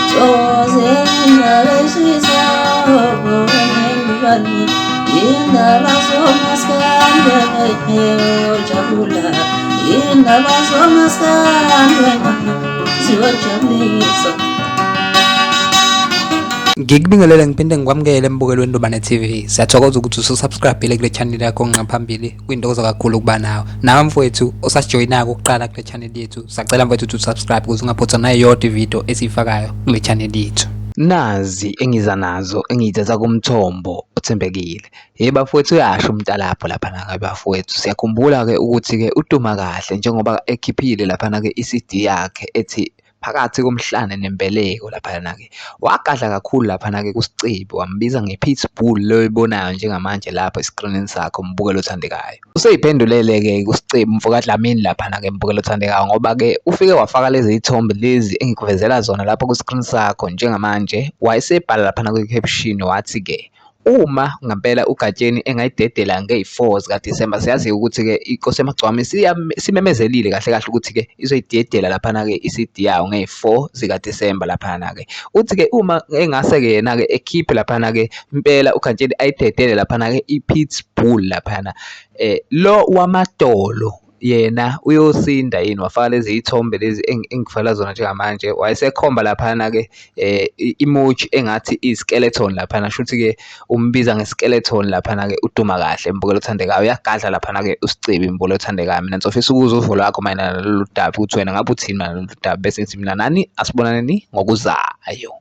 Thokoze indaba eshisa ngubani indaba zomaskande ojabula indaba zomaskande ziyojabulisa. Ngikubingelele ngiphinde ngikwamukele embukelweni Ntobane TV. Siyathokoza ukuthi ususubscribe kule channel yakho nqaphambili. Kuyintokozo kakhulu ukuba nawe. Nawe mfowethu osasijoyinayo ukuqala kule channel yethu. Sacela mfowethu ukuthi usubscribe ukuze ungaphuthwa nayeyodwa ivideo esiyifakayo kule channel yethu. Nazi engiza nazo engiyithatha kumthombo othembekile. Hey bafowethu uyasho umntalapho laphana-ke bafowethu. Siyakhumbula-ke ukuthi-ke uDuma kahle njengoba ekhiphile laphana-ke i-CD yakhe ethi phakathi komhlane nembeleko laphana-ke. Wagadla kakhulu laphana-ke kuSicebi wambiza nge-pitbull le oyibonayo njengamanje lapha eskrinini sakho mbukeli othandekayo. Useyiphendulele-ke kuSicebi umfokaDlamini laphana-ke mbukeli othandekayo ngoba-ke ufike wafaka lezi zithombe lezi engikuvezela zona lapha kwiskrini sakho njengamanje wayesebhala laphana kwi-caption wathi-ke Uma ngampela uGatsheni engayidedela ngeyi-4 zikaDisemba, siyazi ukuthi-ke iNkosi yamaGcwama isimemezelile kahle kahle ukuthi-ke izoyidedela laphana-ke i-CD yayo ngeyi-4 zikaDisemba laphana-ke. Uthi-ke uma engase-ke yena-ke ekhiphe laphana-ke impela uGatsheni ayidedele laphana-ke i-Pitbull laphana. Lo wamadolo yena uyosinda yini wafaka lezi zithombe lezi engikufakela zona njengamanje wayesekhomba laphana-ke i-emoji engathi iyi-skeleton laphana shuthi-ke umbiza nge-skeleton laphana-ke uduma kahle mbukelo othandekayo uyagadla laphana-ke uSicebi mbukelo othandekayo mina ngizofisa ukuzwa uvo lwakho mayelana nalolu daba ukuthi wena ngabe uthini mayelana nalolu daba bese ngithi mina nani asibonaneni ngokuzayo.